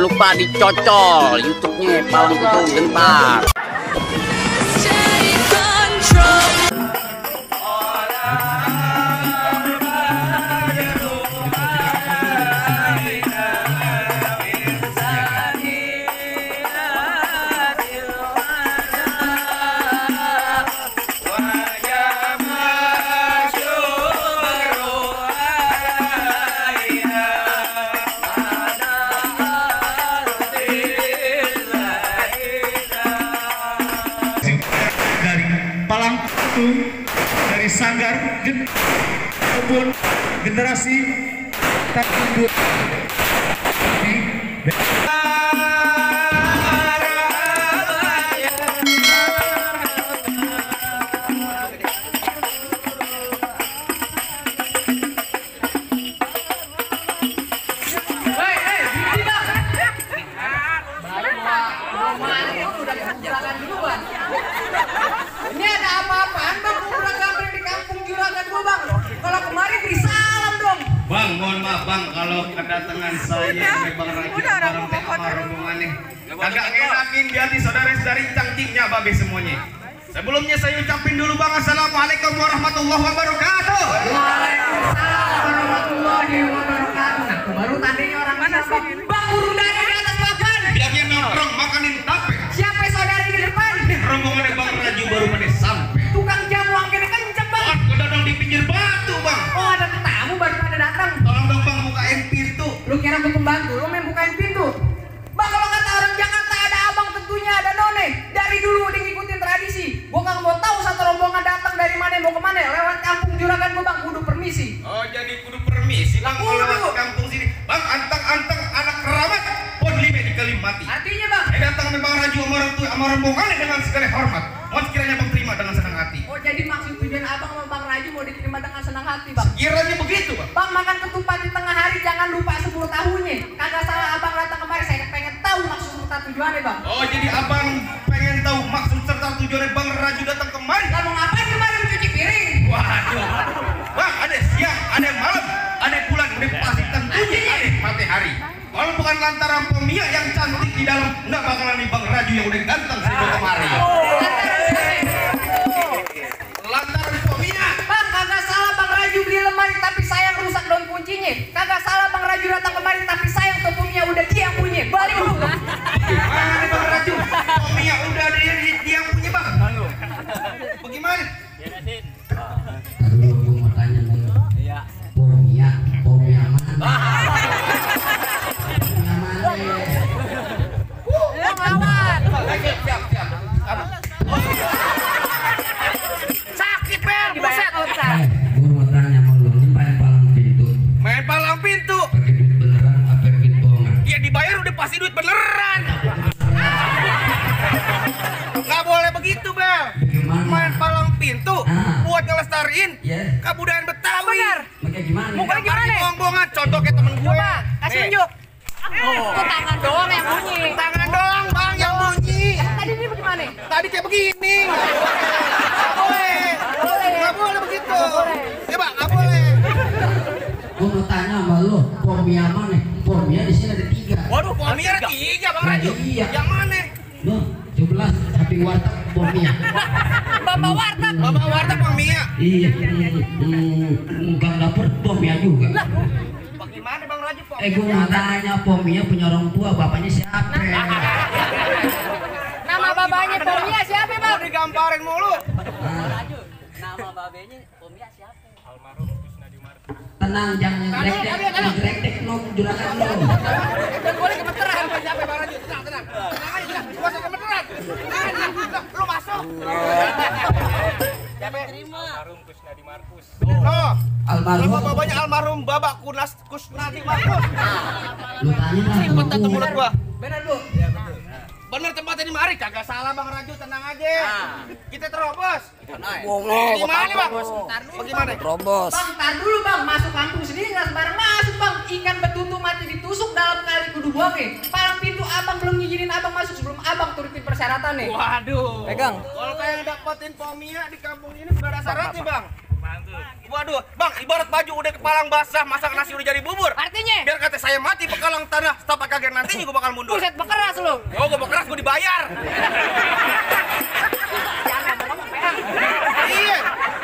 Jangan lupa dicocol YouTube-nya Palang Pintu Gentar. Palang Pintu dari Sanggar Kebun Generasi Takut Ini ada apa-apaan bang? Kurang gambling di kampung Juragan gua bang. Kalau kemarin beri salam dong. Bang, mohon maaf bang kalau kedatangan saya ini Bang Raji bareng sama rombongannya. Agak ngenakin di hati saudara-saudari cangcingnya babe semuanya. Sebelumnya saya ucapin dulu bang, assalamualaikum warahmatullahi wabarakatuh. Waalaikumsalam warahmatullahi wabarakatuh. Nah, baru tadinya orang mana sih? Bang burung dari atas papan. Bilangnya nongkrong makanin tape. Siapa saudari di depan? Rombongannya Bang Raji baru pada sampai. Tukang jamu angkanya kenceng bang. Kedadang di pinggir batu bang. Oh ada tamu baru pada datang. Tolong dong bang bukain pintu. Lu kira gua pembantu? Lu main bukain pintu? Bang kalau kata orang Jakarta ada abang tentunya ada none. Dari dulu udah ngikutin tradisi. Gua nggak mau tahu satu rombongan datang dari mana mau kemana. Lewat kampung Juragan gua bang kudu permisi. Oh jadi kudu permisi bang kalau lewat kampung sini. Bang antang-antang anak keramat pon lima dikali mati. Artinya bang? Datang memang Raji sama rombongannya dengan segala hormat. Mohon kiranya bang terima dengan senang hati. Oh jadi maksud tujuan abang sama Bang Raju mau diterima dengan senang hati bang? Kiranya begitu bang. Bang makan ketupat di tengah hari jangan lupa 10 tahunnya. Kagak salah abang datang kemari, saya pengen tahu maksud serta tujuannya bang. Oh jadi abang pengen tahu maksud serta tujuannya Bang Raju datang kemari? Lah mau ngapain kemari mencuci piring? Waduh. Bang ada siang, ada malam, ada bulan, ada pasti tentunya ada matahari. Kalau bukan lantaran pemia yang cantik di dalam, nggak bakalan nih Bang Raju yang udah ganteng sebelum kemari. Lantaran pemia. Bang kagak salah Bang Raju beli lemari tapi sayang rusak daun kuncinya. Kagak salah Bang Raju datang kemari tapi sayang topungnya udah dia yang punya. Balik dulu. Mana nih Bang Raju? Pemia udah dia yang punya bang. Bagaimana? Aduh, gue mau tanya nih. Iya. Pomia mana? Pomia mana? Siap. Sakit Ben, buset. Gue mau tanya sama lu, ini main palang pintu. Main palang pintu. Pakai duit beneran apa duit bohongan? Ya dibayar udah pasti duit beneran. Nggak boleh begitu Bel. Bagaimana? Main palang pintu buat ngelestariin Yes. kebudayaan Betawi. Pakai gimana? Mukanya gimana nih? Bohong-bohongan, contoh kayak temen gue. Coba kasih Nih. unjuk. Itu tangan doang yang bunyi. Tangan doang bang yang bunyi. Tadi ini bagaimana? Tadi kayak begini. Nggak boleh. Nggak boleh begitu. Ya bang, nggak boleh. Gue mau tanya sama lu, pomia mana? Pomia di sini ada 3. Waduh, pomia ada 3 bang Raju. Iya. Yang mana? Loh, 17 samping warteg pomia. Bapak warteg. Bapak warteg pomia. Iya, gang dapur pomia juga. Bagaimana bang Raju? Gue mau tanya pomia punya orang tua, bapaknya siapa? Nama bapaknya Pomia siapa bang? Mau digamparin mulu. Nama babenya Pomia siapa? Tenang, jangan ngegrek-grek no juragan lo. Jangan boleh gemeteran. Siapa bang Raju? Tenang. Tenang aja, gak usah gemeteran. Lu masuk. Siapa? Almarhum Kusnadi Markus. Oh, Almarhum. nama babanya almarhum Babak Kusnadi Markus. Lu tanya lah. Sipet tatu mulut gua. Benar bu. Bener tempatnya di mari, kagak salah bang Raju, tenang aja. Kita terobos. Bohong. Gimana bang? Bagaimana? Terobos. Bang, tar dulu bang, masuk kampung sendiri nggak sembarang masuk bang. Ikan betutu mati ditusuk dalam kali kudu buangnya. Palang pintu abang belum ngizinin abang masuk sebelum abang turutin persyaratan nih. Waduh. Pegang. Kalau kayak dapetin pomia di kampung ini udah ada syaratnya bang. Waduh, Bang, ibarat baju udah kepalang basah, masak nasi udah jadi bubur. Artinya? Biar kata saya mati pekalang tanah, setapak kaget nantinya gue bakal mundur. Buset bekeras lu. Oh, gue bekeras, gue dibayar. Jangan ngomong peang. Iya,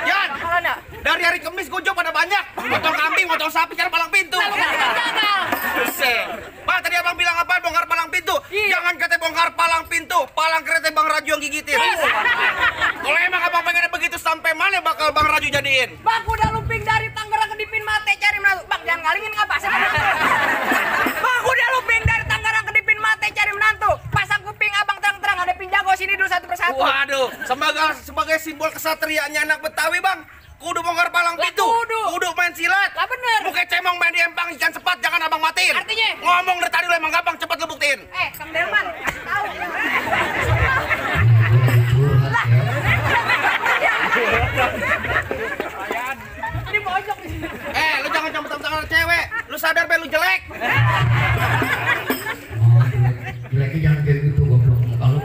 Jan. Kalau enggak, Dari hari Kamis gue job pada banyak. Motong kambing, motong sapi, cari palang pintu. Buset. Bang, tadi abang bilang apa? Bongkar palang pintu. Jangan kata bongkar palang pintu, palang kereta Bang Raju yang gigitin. Kalau emang abang pengen begitu sampai mana bakal Bang Raju jadiin? Bang, udah lumping dari Tangerang ke Dipin Mate cari menantu. Bang, jangan ngalingin ngapa sih? Bang, udah lumping dari Tangerang ke Dipin Mate cari menantu. Pasang kuping abang terang-terang ada pinjago sini dulu satu persatu. Waduh, sebagai simbol kesatriaannya anak Betawi, Bang. Kudu bongkar palang pintu. Kudu main silat. Lah bener. Muka cemong main di empang ikan sepat, jangan abang matiin. Artinya? Ngomong dari tadi lu emang gampang, cepet lu buktiin. Kang Delman, kasih tahu. Ini pojok di sini. Lu jangan campur tangan cewek. Lu sadar be lu jelek. Jeleknya jangan kayak gitu goblok muka lu.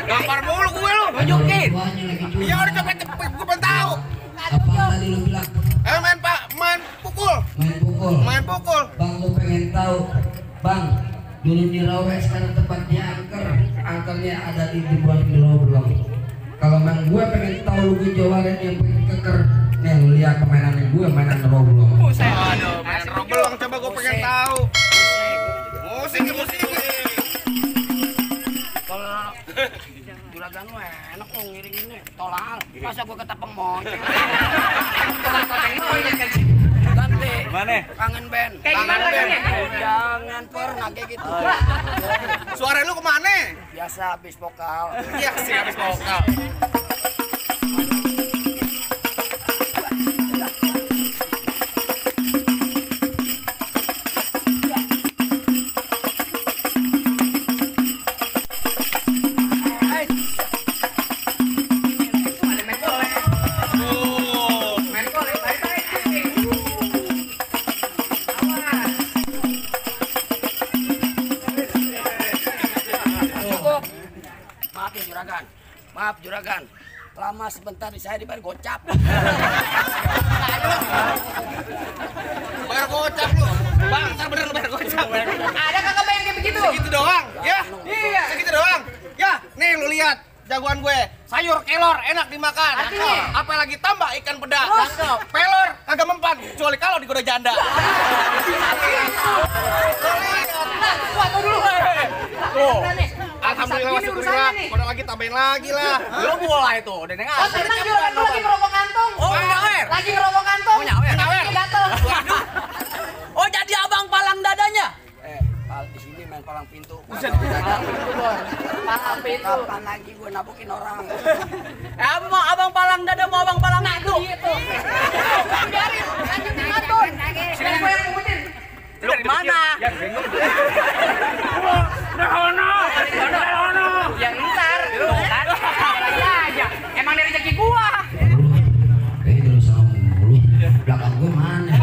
Gampar mulu gue lu. Tunjukin. Tuanya lagi curhat. Ya udah cepet gue pengen tahu. Apa tadi lu bilang? Main pukul. Main pukul. Main pukul. Bang, gue pengen tahu, Bang, dulu di Rawe sekarang tempatnya angkernya ada di Jember belum. Kalau memang gue pengen tahu lu jualan yang pengen keker, nih lu lihat permainannya gue mainan Roblox. Aduh, main Roblox coba gue pengen tahu. Musik. Kalau juragan lu enak tuh ngiringinnya tolal. Masa gua ketapang monyet. Ganti. Mana? Kangen band. Kayak gimana lagunya? Jangan pernah kayak gitu. Suara lu kemana? Biasa habis vokal. Iya sih habis vokal. Maaf juragan, lama sebentar saya dibayar gocap. Bayar gocap lu. Bang, ntar bener lu bayar gocap. Ada kagak bayar kayak begitu? Segitu doang, ya? Iya. Segitu doang. Ya, nih lu lihat jagoan gue. Sayur kelor enak dimakan. Artinya? Apalagi tambah ikan peda. Terus? Pelor kagak mempan, kecuali kalau digoda janda. Wah, tuh dulu. Tuh. Nih. Alhamdulillah, Gini syukurillah. urusannya nih. Udah lagi tambahin lagi lah. Lu mulai tuh, udah dengar. Oh, tenang juragan lu lagi ngerokok kantong. Oh, nyawer. Lagi ngerokok kantong. Oh, nyawer. Nyawer. Gatel. Oh, jadi abang palang dadanya. Di sini main palang pintu. Palang pintu. Kapan lagi gue nabukin orang? Mau abang palang dada, mau abang palang pintu. Gitu. Biarin, lanjutin ngatur. Sini gue yang ngumutin. Lu dari mana? Yang ntar. Kan? Iya aja. Emang dari rezeki gua. Kayaknya dulu sama mulu. Belakang gue mana?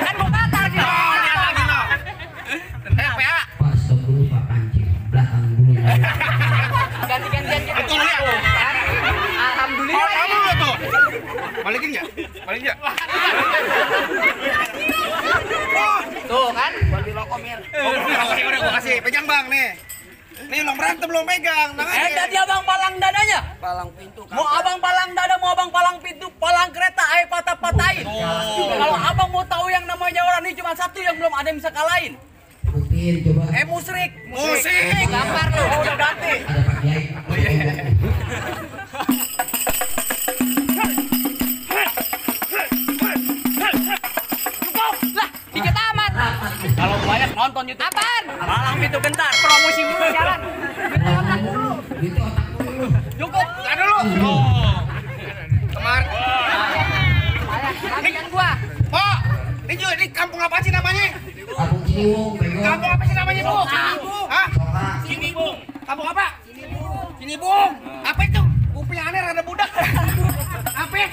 Kan gua kata dia. Lihat lagi no. PA. Pas dulu Pak Kancing. Belakang dulu. Ganti-gantian gitu. Betul ya. Alhamdulillah. Kamu lu tuh. Balikin ya? Balikin ya? Tuh kan. Gua di lokomir. Udah gua kasih. Pegang Bang nih. Nih belum berantem belum pegang. Jadi abang palang dadanya? Palang pintu. Mau abang palang dada, mau abang palang pintu, palang kereta, patah-patahin. Kalau abang mau tahu yang namanya orang ini cuma satu yang belum ada yang bisa kalahin. Buktiin coba. Musrik. Musik. Gampar lu. Oh, udah ganti. Ada Pak Kiai. Lah, dikit amat. Kalau banyak nonton YouTube. Apaan? Palang pintu bentar. Promosi mulu jalan. Gitu otak lu. Cukup. Enggak dulu. Oh. Kemarin. Lagian gua. Oh, ini kampung apa sih namanya? Kampung Ciliwung, bego. Kampung apa sih namanya, Bu? Hah? Soka. Cinibung. Kampung apa? Cinibung. Apa itu? Kuping aneh rada budak. Apa?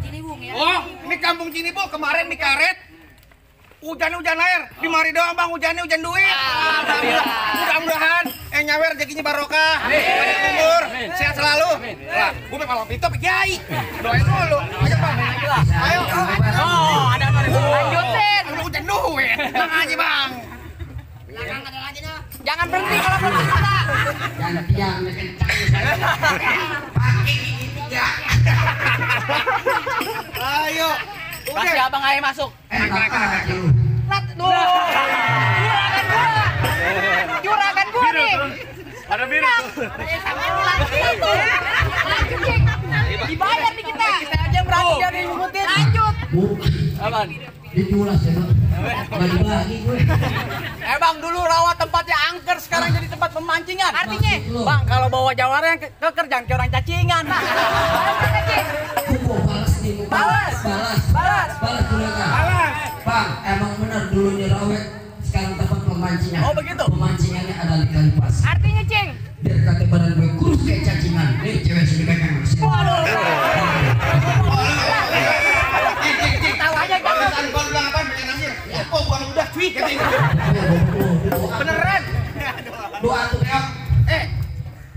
Cinibung ya. Oh, ini kampung Cinibung. Kemarin di karet. Hujan-hujan air. Di mari doang Bang, hujannya hujan duit. Mudah-mudahan nyawer rezekinya barokah. Banyak umur, sehat selalu. Lah, gue palang pintu Pak Kiai. Doain dulu. Ayo Bang. Ayo. Oh, ada Lanjutin. Lu udah duit. Bang aja Bang. Jangan berhenti kalau belum bisa. Gantian kencang saya. Pakai gigi 3. Ayo. Kasih abang ayo masuk. Apa aja lu? Juragan gua nih. Ada biru tuh. Lanjut, Cing. Dibayar nih kita. Kita aja yang berani jadi ngikutin. Lanjut. Bukan. Aman. Diculas ya, Bang. Bagi-bagi gue. Bang, dulu rawa tempatnya angker, sekarang jadi tempat pemancingan. Artinya, Bang, kalau bawa jawara yang keker jangan kayak orang cacingan. Kuku balas nih. Balas. Balas juragan. Bang, emang benar dulunya Rawet, sekarang tempat pemancingan. Oh, begitu? Pemancingannya ada di Kalipas. Artinya, Cing. Biar kata badan gue kurus kayak cacingan. Nih cewek sini pegang. Tahu aja kan. Kalau bilang apa? Bikin nasir. Oh, bukan udah cuy. Beneran. Doa tuh peok.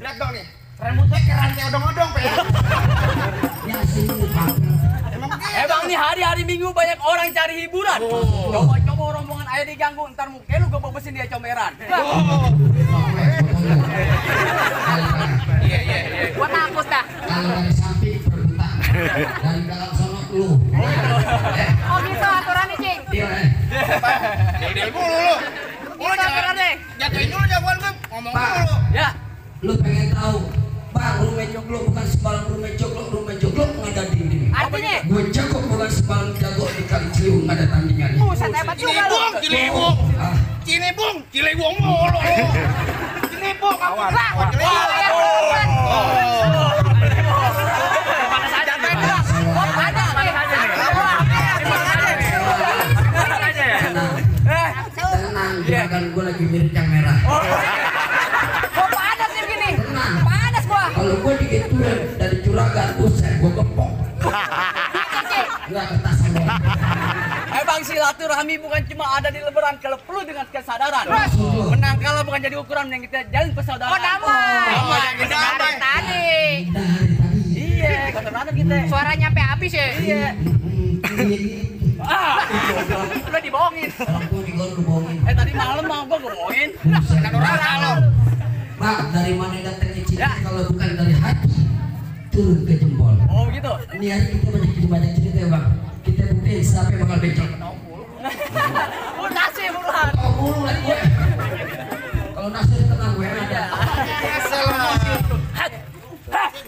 Lihat dong nih. Rambutnya keren kayak odong-odong, Pak. Ya sini Bang. Bang, nih hari-hari Minggu banyak orang cari hiburan. Coba rombongan ayo diganggu, ntar muka lu gue bebesin dia comeran. Iya. Gua takut dah. Kalau dari samping berputar. Dari belakang sono lu. Oh gitu aturannya, Cing. Iya. Del mulu lu. Gitu aturannya. Jatuhin dulu jagoan gue. Ngomong Pak. dulu. Ya. Lu pengen tahu Bang, rumah joglo bukan sembarang rumah joglo ada dinding. Artinya, Gue jago bukan sembarang jago di Kali Ciliwung ada tandingannya. buset hebat juga lu. Cilebung. Ah, Cilebung mulu. Cilebung. Lah, Panas aja. Jatuhin dulu. ada nih. tenang, juragan gue lagi mirip yang merah. Gua panas nih begini. Tenang. Panas gua. Kalau gue digituin dari juragan, buset gue gepok. Gak ketasan gue. Bang, silaturahmi bukan cuma ada di lebaran, kalau perlu dengan kesadaran. Rasul. Menang kalah bukan jadi ukuran yang kita jalin persaudaraan. Oh, damai. Damai. Dari tadi. Dari tadi. Iya, kata mana kita. Suara nyampe habis ya. Iya. Udah dibohongin. Orang tua di lu bohongin. Tadi malam mau gua ngomongin. Buset. Kalau Bang, dari mana datangnya cinta kalau bukan dari hati turun ke jempol. oh gitu. Ini hari kita banyak cerita ya Bang. Kita buktiin siapa yang bakal becok. Nasi buruan. Oh mulu lagi gue. Kalau nasi tenang gue ada.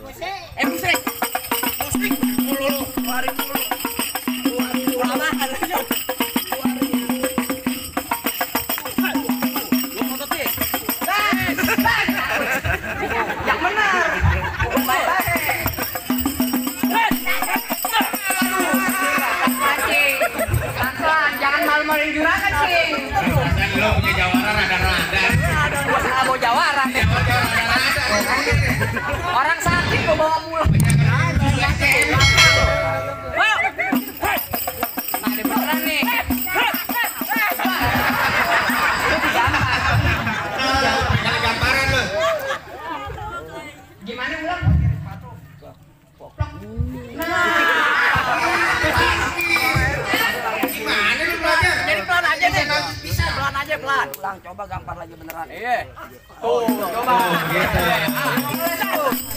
Musik. Musik mulu. Mari mulu. Lama harusnya. Yang benar. Pelan-pelan, jangan malu-maluin juragan, Cing. Dan lo punya jawara rada-rada. Gua salah bawa jawara nih. Orang sakit gua bawa pulang. Wow. Nah, ini beneran nih. Itu digambar. Jangan gambaran lo. Gimana ulang? Gimana lu belajar? Jadi pelan aja deh. Pelan aja pelan. Ulang coba gampar lagi beneran. Iya. Tuh, coba.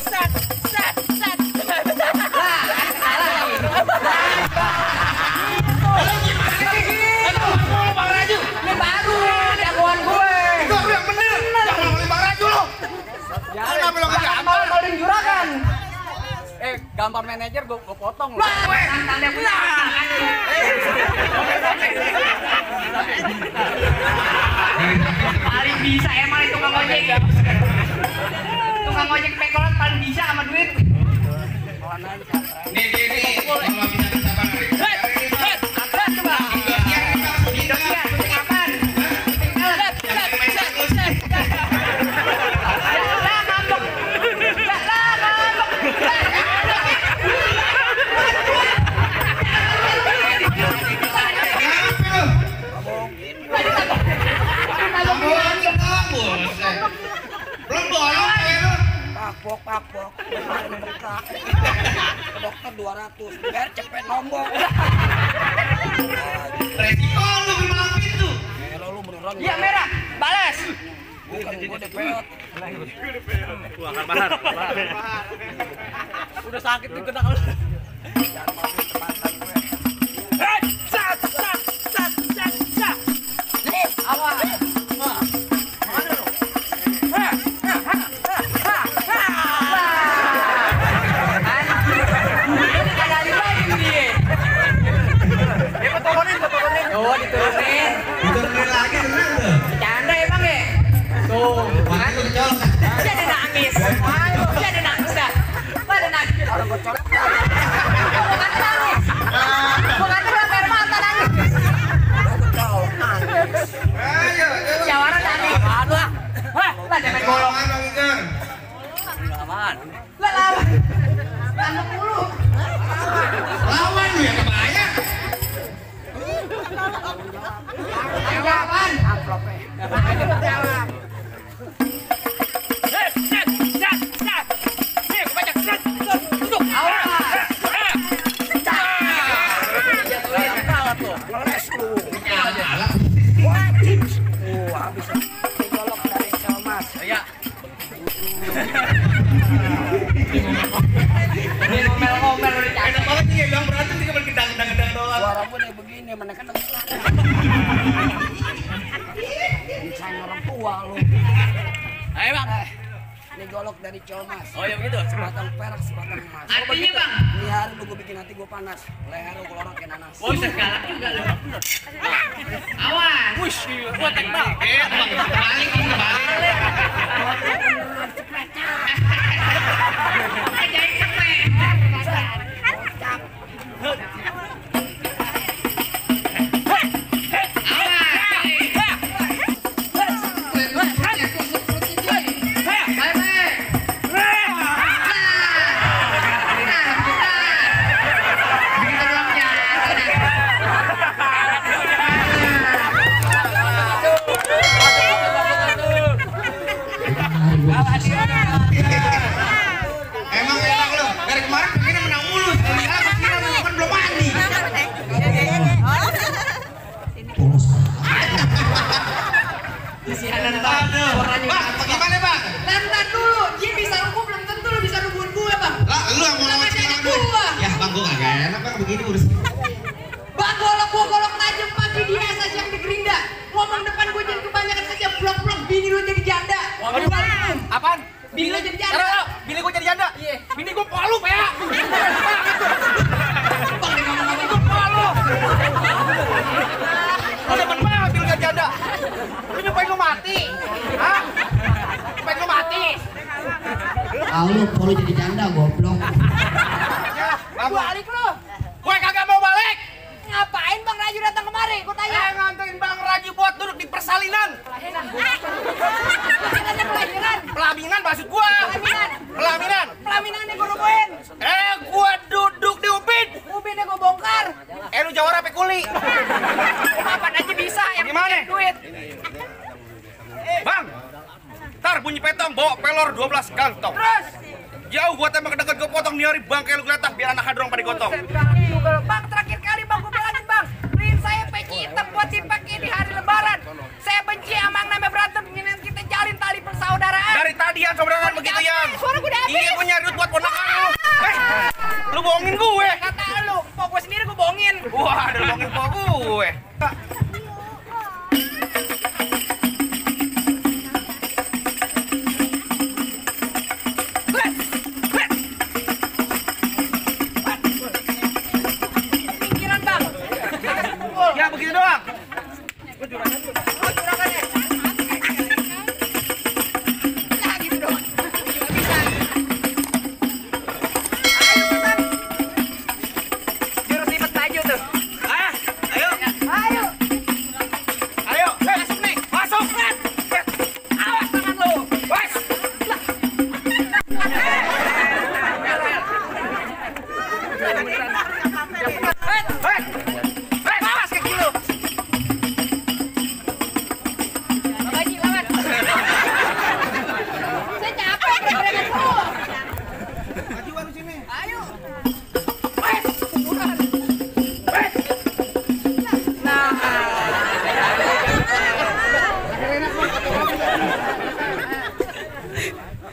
Set, set, set. Lah, salah nih. Ini baru jagoan gue. Itu aku yang bener. Jangan ngomongin Bang Raju lo. Jangan bilang ke Jangan malu-maluin juragan. Gambar manajer gue potong loh. Tanda pulang. Paling bisa emang itu tukang ojek ya. Tukang ojek pekolan paling bisa sama duit. Nih. Kalau bisa Bang Indonesia, syuting apaan? papok. Buka. Ke dokter 200. Biar cepet nombok. Resiko lu bilang pintu. Kalau lu beneran. Iya merah, balas. Bukan gua DPO. Wah, kan mahar. Udah sakit tuh kena kalau. Jangan mau terbantang gue. Awas. Mana lu? Ada lagi dia. Turunin. Oh, diturunin. Diturunin lagi tenang tuh. Canda ya bang ya? Tuh, Makanya lu kecolok. jadi nangis. Ayo, jadi nangis dah. Pada nangis. Orang kecolok. Bukan nangis. Bukan terang air mata nangis. Ayo, Jawara nangis. Aduh. Lah jangan golong. Bang Iker. Aman. Lah lawan. Tanduk mulu. Lawan lu ya kebayang. Jawaban. Amplopnya. Jawab. Habis digolok dari Celmas. Ya. Dia ngomel-ngomel udah Enak capek. banget nih bilang berantem tinggal gedang-gedang doang. Suara gue udah begini, mana kan misalnya orang tua lu. Ayo, Bang. Ini golok dari Celmas. Oh, ya begitu. Sebatang perak, sebatang emas. Artinya bang. Ini hari lu gue bikin hati gue panas. Leher lu kalau orang kayak nanas. Oh, segalak juga lu. Awas. Wush, gua tembak. Balik kamu balik. Jadi cepet. Emang enak lu. Dari kemarin begini menang mulu. Sekarang begini kan belum mandi. Sianan Aduh. Bang, bagaimana bang? Lantar dulu, dia bisa rubuh belum tentu lu bisa rubuhin gue bang. Lah, lu yang mau lawan Namanya si gua. Ya bang, gua kagak enak bang begini urus. Bang golok tajam pagi dia asas yang di gerinda. Ngomong depan gue jangan kebanyakan saja blok-blok bini lu jadi janda. Waduh, apaan? Bini lu jadi janda. Taruh, bini gua jadi janda. Iya. Bini gua palu, ya. Bang dia ngomong-ngomong Gua palu. Lu demen banget bini gua janda. Lu nyumpain lu mati. Hah? Nyumpain lu mati. Lu perlu jadi janda goblok. balik lu. Gue kagak mau balik. Ngapain Bang Raju datang kemari? Gue tanya. Saya nganterin Bang Raju buat duduk di persalinan. Kelahiran. Pelaminan maksud gua. Pelaminan. Pelaminannya gue rubuhin. Gua duduk di ubin. Ubinnya gue bongkar. Lu jawara pe kuli. Kapan aja bisa yang Gimana? penting duit. Bang. Ntar bunyi petong bawa pelor 12 kantong. Terus. Jauh gua tembak deket gua potong nih hari bangkai lu geletak biar anak hadrong pada digotong. Bang terakhir kali bang gue bilangin bang. Beliin saya peci hitam buat dipakai di hari lebaran. Saya benci amang namanya berantem. Ingin kita jalin tali persaudaraan. Dari tadian saudaraan begitu yang. Suara gue udah habis. Iya gua nyari duit buat ponakan lu. Lu bohongin gue. Kata lu, pok gue sendiri gue bohongin. Wah, ada bohongin pok gue. Pikiran bang. Ya begitu doang. Oh, juragannya. Nah gitu dong. Nggak bisa. Ayo pesan. Jurus lipat baju tuh. Ayo. Ayo. Ayo. Masuk nih. Masuk. Awas tangan lu. Wes. Awas kaki lu.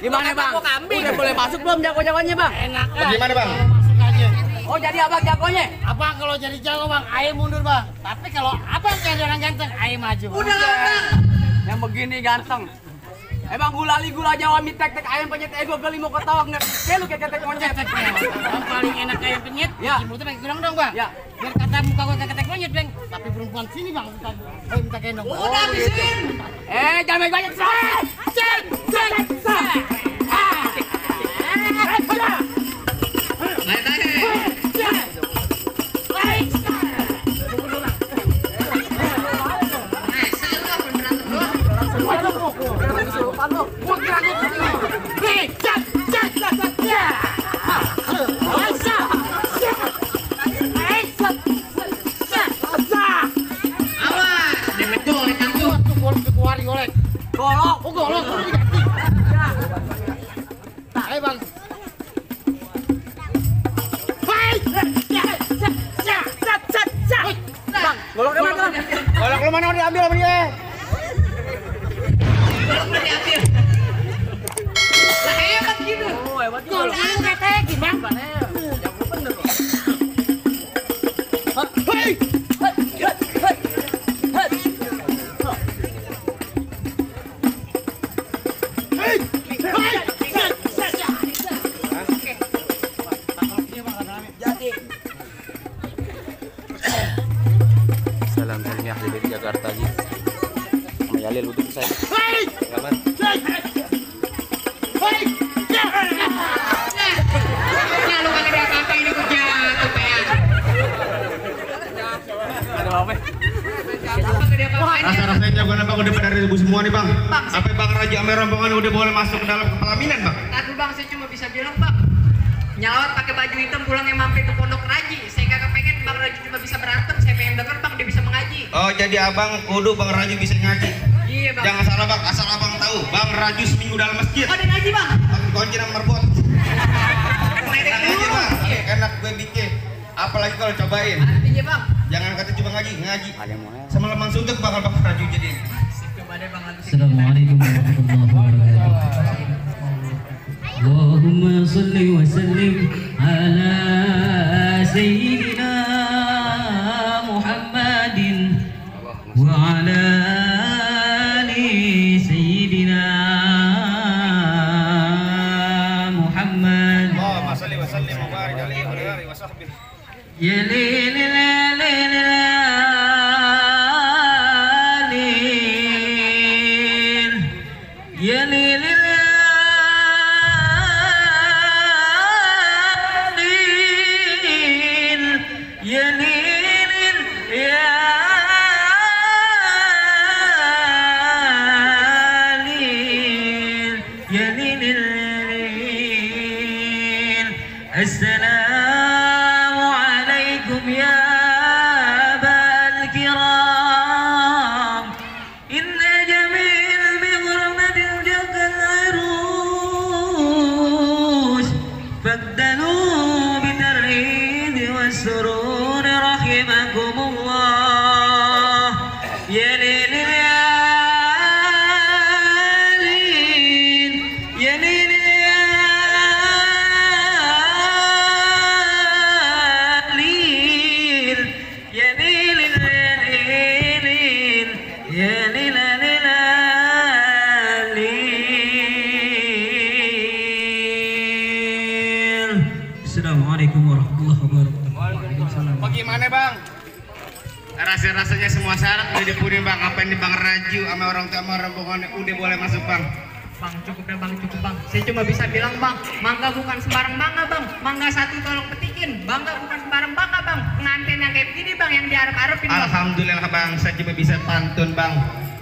Gimana bang? Udah boleh masuk belum jago-jagonya bang? Enak kan? Gimana bang? Masuk aja. Oh jadi abang jagonya? Abang kalau jadi jago bang, ayo mundur bang. Tapi kalau abang jadi orang ganteng, ayo maju. Udah lah bang. Yang begini ganteng. Emang gulali gula Jawa mie tek ayam penyet ego geli mau ketawa nggak? Kayak lu kayak ketek monyet. Yang paling enak ayam penyet, Ya. mulutnya pakai gendong dong bang. Ya. Biar kata muka gue kayak ketek monyet bang. Tapi perempuan sini bang, minta gendong. Bang. Udah habisin. Jangan banyak-banyak. Golok. Oh golok, udah diganti. Ayo bang. Bang, goloknya mana? Golok lu mana diambil sama dia? Lah hebat gitu. Oh, hebat juga. Golok lu ketekin bang. Jago bener loh. Salam salimnya ahli dari Jakarta lagi. Mayalil untuk saya. Aman. Nah, lu kagak ada apa-apa ini gua jatuh pean. Ada apa? Kagak ada apa-apa. Rasa-rasanya jagoan abang udah pada ribu semua nih bang. Sampai bang Raja Amer rombongan udah boleh masuk ke dalam kepelaminan bang. Tadi bang saya cuma bisa bilang bang, nyalawat pakai baju hitam pulang yang mampir ke pondok Raji. Saya kagak pengen bang Raji cuma bisa berantem. Saya pengen denger bang dia bisa mengaji. Oh jadi abang kudu bang Raju bisa ngaji. Iya bang. Jangan salah bang, asal abang tahu bang Raju seminggu dalam masjid. Oh dia ngaji bang. Pakai kunci nomor bot. Meledek Ngaji dulu. bang, enak gue bikin. Apalagi kalau cobain. Artinya bang. Jangan kata cuma ngaji. Ada yang mau ya? Sama lemang suntuk bakal bang Raju jadi. Coba deh bang. Assalamualaikum warahmatullahi wabarakatuh. Allahumma salli wa sallim ala sayyidina Muhammadin wa ala ali sayyidina Muhammad. Allahumma salli wa sallim wa barik alaihi wa alihi wa sahbihi. Ya lil ya lil السلام عليكم يا أبا الكرام إن جميل بغرمة جك العروس فاقتلوا بالترحيب والسرور رحمكم الله يا ليل يا ليل Assalamualaikum warahmatullahi wabarakatuh. Bagaimana bang? Rasa-rasanya semua syarat udah dipenuhi bang. Apa yang di bang Raju sama orang tua sama rombongan udah boleh masuk bang. Bang cukup ya bang, cukup bang. Saya cuma bisa bilang bang, mangga bukan sembarang mangga bang. Mangga satu tolong petikin. Bangga bukan sembarang bangga bang. Pengantin yang kayak begini bang, yang diharap-harapin bang. Alhamdulillah bang, saya cuma bisa pantun bang.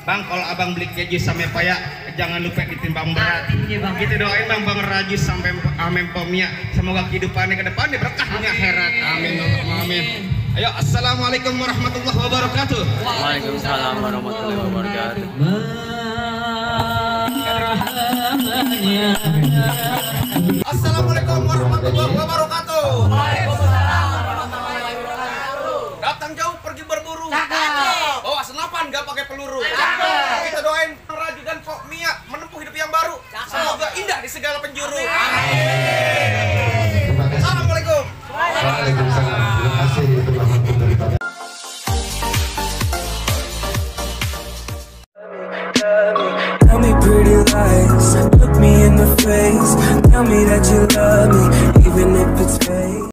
Bang, kalau abang beli keju sampai payak, jangan lupa ditimbang berat. Iya bang. Kita doain bang Raju sampai amin pomia. Semoga kehidupannya ke depannya berkah dunia akhirat. Amin. Amin. Ayo, assalamualaikum warahmatullahi wabarakatuh. Waalaikumsalam warahmatullahi wabarakatuh. Assalamualaikum warahmatullahi wabarakatuh. Datang jauh pergi berburu. Bawa senapan gak pakai peluru. Kita doain Raju dan Pok Mia menempuh hidup yang baru. Semoga indah di segala you